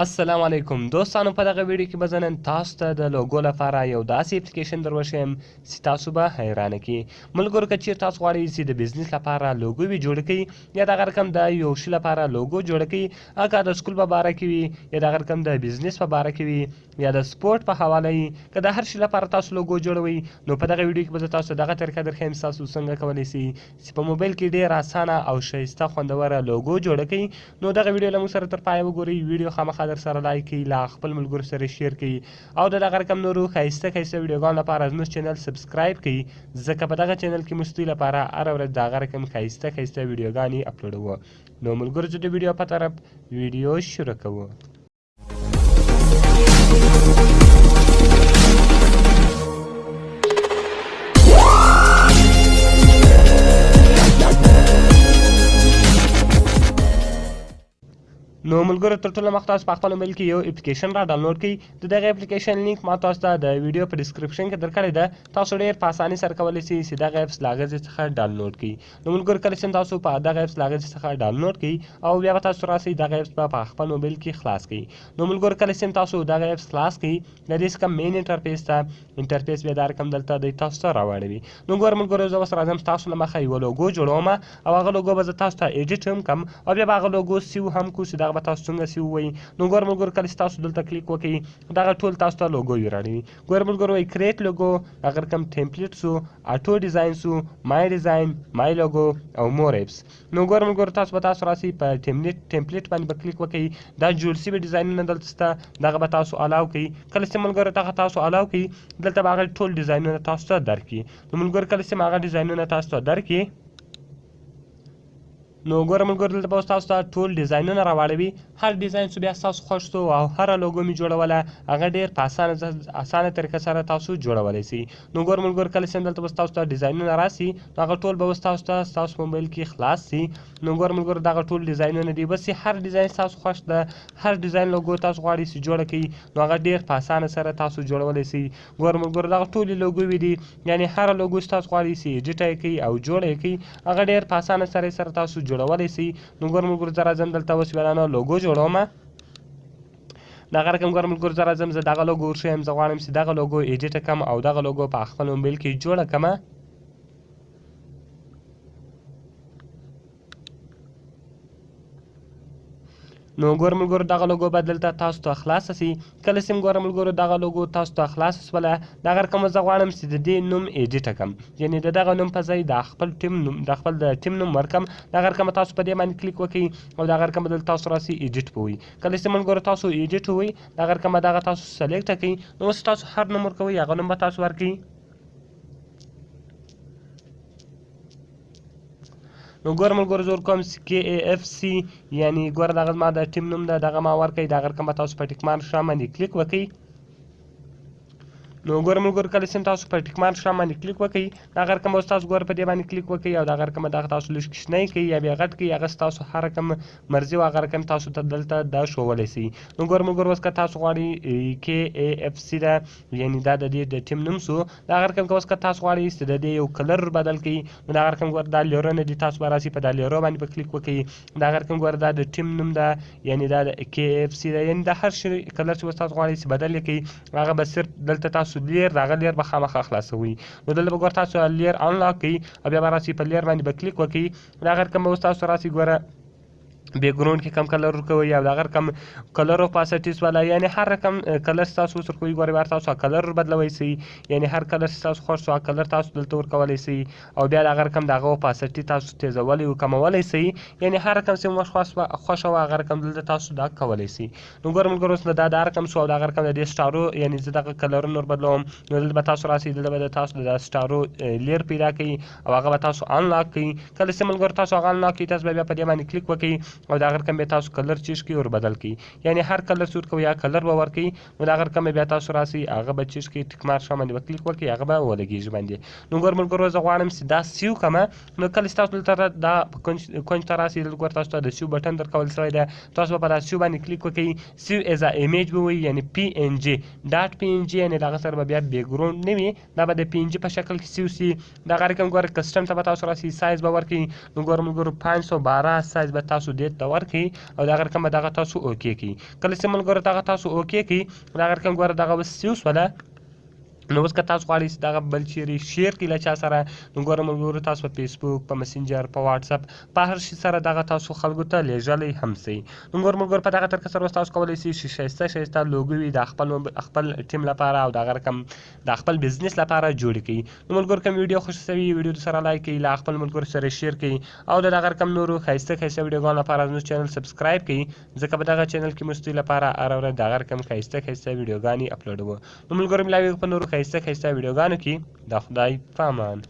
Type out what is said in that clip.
السلام علیکم دوستانو، په دغه ویډیو کې به زه نن تاسو ته د لوګو لپاره یو داسې اپلیکیشن در وښیم چې تاسو به حیرانه کړي. ملګرو، که چیرې تاسو غواړئ چې د بزنس لپاره لوګو وي جوړ کړئ یا دغه رقم د یو شي لپاره لوګو جوړ کړئ، هغه د سکول په باره کې وي یا دغه رقم د بزنس په باره کې وي یا د سپورټ په حواله وي، که د هر شي لپاره تاسو لوګو جوړوئ، نو په دغه ویډیو کې به زه تاسو ته دغه طریقه درښیم چې تاسو څنګه کولی شئ چې په موبایل کې ډېر اسانه او ښایسته خوندوره لوګو جوړه کړئ. نو دغه ویډیو له موږ سره تر پایه وګورئ، ویډیو خامخا در سره لایک کړئ، له خپل ملګرو سره share کړئ او د دغه رقم نورو ښایسته ښایسته ویډیوګانو لپاره زموږ چینل subscribe کړئ، ځکه په دغه چینل کې موږ ستاسو لپاره هره ورځ دغه رقم ښایسته ښایسته ویډیوګانې اپلوډوو. نو ملګرو، زه د ویډیو په طرف ویډیو شروع کوو. نو ملګرو، تر ټولو مخ تاسو په خپل موبایل کې یو اپلیکیشن را ډاونلوډ کړئ. د دغه اپلیکیشن لینک ما تاسو ته د ویډیو په ډیسکریپشن کې درکړی ده. تاسو ډیر په اسانۍ سره کولی شئ چې دغه اپس له هغه څخه ډاونلوډ کړئ. نو ملګرو، کله چې تاسو په دغه اپس له هغه څخه ډاونلوډ کړئ او بیا به تاسو راسئ دغه اپس به په خپل موبایل کې خلاص کړئ. نو ملګرو، کله چې تاسو دغه اپس خلاص کړئ، د دې څخه main interface ته interface بیا دا رقم دلته دی تاسو ته راواړوي. نو ګور ملګرو، زه اوس راځم تاسو له مخه یوه لوګو جوړوم او هغه لوګو به زه تاسو ته edit هم کم او بیا به هغه لوګو save هم کو چې دغه به تاسو څنګه save وئ. نو ګور ملګرو، کله چې تاسو دلته کلیک وکړئ، دغه ټول تاسو ته لوګو وي راړوي. ګور ملګرو، وایي create logo، هغه رقم template سو، auto design سو، my design، my logo او more apps. نو ګور ملګرو، تاسو به تاسو راسئ په template باندې به کلیک وکړئ. دا جوړ شوي ډیزاینونه دلته شته، دغه به تاسو allow کړئ. کله چې ملګرو دغه تاسو allow کړئ، دلته به هغه ټول ډیزاینونه تاسو ته درکړي. نو ملګرو، کله چې هغه ډیزاینونه تاسو ته درکړي، نو ګوره ملګرو، دلته به تاسو ته ټول ډیزاینونه راواړوي. هر ډیزاین چې بیا تاسو خوښ سو او هره لوګو می جوړوله، هغه ډیر په اسانه اسانه طریقه سره تاسو جوړولی شئ. نو ګور ملګرو، کله چې دلته به تاسو ته ډیزاینونه راسي، نو هغه ټول به تاسو ته ستاسو په موبایل کې خلاص سي. نو ګور ملګرو، دغه ټول ډیزاینونه دي. بس هر ډیزاین تاسو خوښ ده، هر ډیزاین لوګو تاسو غواړئ چې جوړه کړئ، نو هغه ډیر په اسانه سره تاسو جوړولی شئ. ګور ملګرو، دغه ټولې لوګوې دي، یعنی هره لوګو چې تاسو غواړئ چې edit یې کړئ او جوړه یې کړئ، هغه ډیر په اسانه سره تاسو جوړولی شئ. نو ګور ملګرو، زه راځم دلته اوس بیا نو لوګو جوړوم. دغه رقم ګور ملګرو، زه راځم، زه دغه لوګو ورښیم. زه غواړم چې دغه لوګو edit کړم او دغه لوګو په خپل موبایل کې جوړه کړم. نو ګور ملګرو، دغه لوګو به دلته تاسو ته خلاصه سي. کله چې ګوره ملګرو، دغه لوګو تاسو ته خلاصه سوله، دغه رقم زه غواړم چې د دې نوم edit کړم، یعنی د دغه نوم په ځای د خپل ټیم نوم، د خپل د ټیم نوم ورکم. دغه رقم تاسو په دې باندې کلیک وکړئ او دغه رقم دلته تاسو راسي edit ووایئ. کله چې ملګرو تاسو edit ووایئ، دغه رقم دغه تاسو select کړئ. نو اوس تاسو هر نوم ورکوئ، هغه نوم به تاسو ورکړئ. نو ګور ملګرو، زور کوم کې ای اف سی، یعنی ګوره دغه زما د ټیم نوم ده، دغه ما ورکړئ. دغه رقم به تاسو په tick mark شان باندې کلیک وکړئ. نو ګوره ملګرو، کله چې تاسو په tick mark شان باندې کلیک وکړئ، دغه رقم به تاسو ګوره په دې باندې کلیک وکړئ او دغه رقم دغه تاسو لږ کوچنی کړئ یا بیا غټ کړئ، هغه ستاسو هر رقم مرضي او هغه رقم تاسو ته دلته دا ښوولی شي. نو ګوره ملګرو، اوس که تاسو غواړئ کې ای اف سی ده، یعنی دا د دې د ټیم نوم سو. دغه رقم که اوس که تاسو غواړئ چې د دې یو color بدل کړئ، نو دغه رقم ګوره دا layer ونه دي، تاسو به راسئ په دا layer و باندې به کلیک وکړئ. دغه رقم ګوره دا د ټیم نوم ده، یعنی دا د کې اف سی ده، یعنی د هر شي color چې اوس تاسو غواړئ چې بدل یې کړئ، هغه به صرف دلته تاسو layer دغه layer به خامخا خلاصوئ. نو دلته به ګوره تاسو layer unlock کړئ او بیا به راسئ په layer باندې به کلیک وکړئ. دغه رقم به اوس تاسو راسئ ګوره background کې کم color ورکوي او دغه رقم color opacities والا، یعنی هر رقم color تاسو اوس ورکوي، ګورئ بار تاسو color بدلوي سي، یعنی هر color تاسو خوښ سو color تاسو دلته ورکولی سي او بیا دغه رقم دغه opacity تاسو تیزولی او کمولی سي، یعنی هر رقم چې مو خوښه وه هغه رقم دلته تاسو دا کولی سي. نو ګورم ملګرو، اوس دا دا رقم سو او دغه رقم د دې star و، یعنی زه دغه color ونه نور بدلوم. نو دلته به تاسو راسئ، دلته به تاسو د star و layer پیدا کړئ او هغه به تاسو unlock کړئ. کله چې ملګرو تاسو هغه unlock کړئ، تاسو به بیا په دې باندې کلیک وکړئ او دغه رقم بیا تاسو color change کړئ ور بدل کړئ، یعنی هر color چې ورکوئ یا color به ورکړئ. نو دغه رقم بیا تاسو راسئ هغه به change کړئ، tick mark باندې به کلیک وکړئ، هغه به ولګېږي باندې. نو ګور ملګرو، زه غواړم چې دا save کړم. نو کله چې تاسو دلته دا کنج ته راسئ، دلته ګور تاسو ته د save button درکول شوی دی، تاسو به په دا save باندې کلیک وکړئ. save as image به وي، یعنی پی ان جی ډاټ پی ان جی، یعنی دغه سره به بیا background نه وي، دا به د PNG په شکل کې save سي. دغه رقم ګوره custom ته به تاسو راسئ، سایز به ورکړئ. نو ګوره ملګرو، 512 سایز به تاسو دې قابلیت ته ورکړئ او دغه رقم به دغه تاسو okay کړئ. کله چې ملګرو دغه تاسو okay کړئ، دغه رقم ګوره دغه اوس save سوله. نو اوس که تاسو غواړئ چې دغه بل چیرې share کړئ له چا سره، نو ګوره ملګرو تاسو په فیسبوک، په مسنجر، په واتساپ، په هر شي سره دغه تاسو خلکو ته لیږلی هم سئ. نو ګوره ملګرو په دغه طریقه سره اوس تاسو کولی شئ چې ښایسته ښایسته لوګوي د خپل خپل ټیم لپاره او دغه رقم د خپل بزنس لپاره جوړې کړئ. نو ملګرو کوم ویډیو خوښه سوي، ویډیو در سره like کړئ، له خپل ملګرو سره share کړئ او د دغه رقم نورو ښایسته ښایسته ویډیوګانو لپاره زموږ channel subscribe کړئ، ځکه په دغه channel کې موږ ستاسو لپاره هره ورځ دغه رقم ښایسته ښایسته ویډیوګانې اپلوډوو. نو ملګرو ملاویږو په نورو ښایسته ښایسته ویډیوګانو کې. د خدای په امان.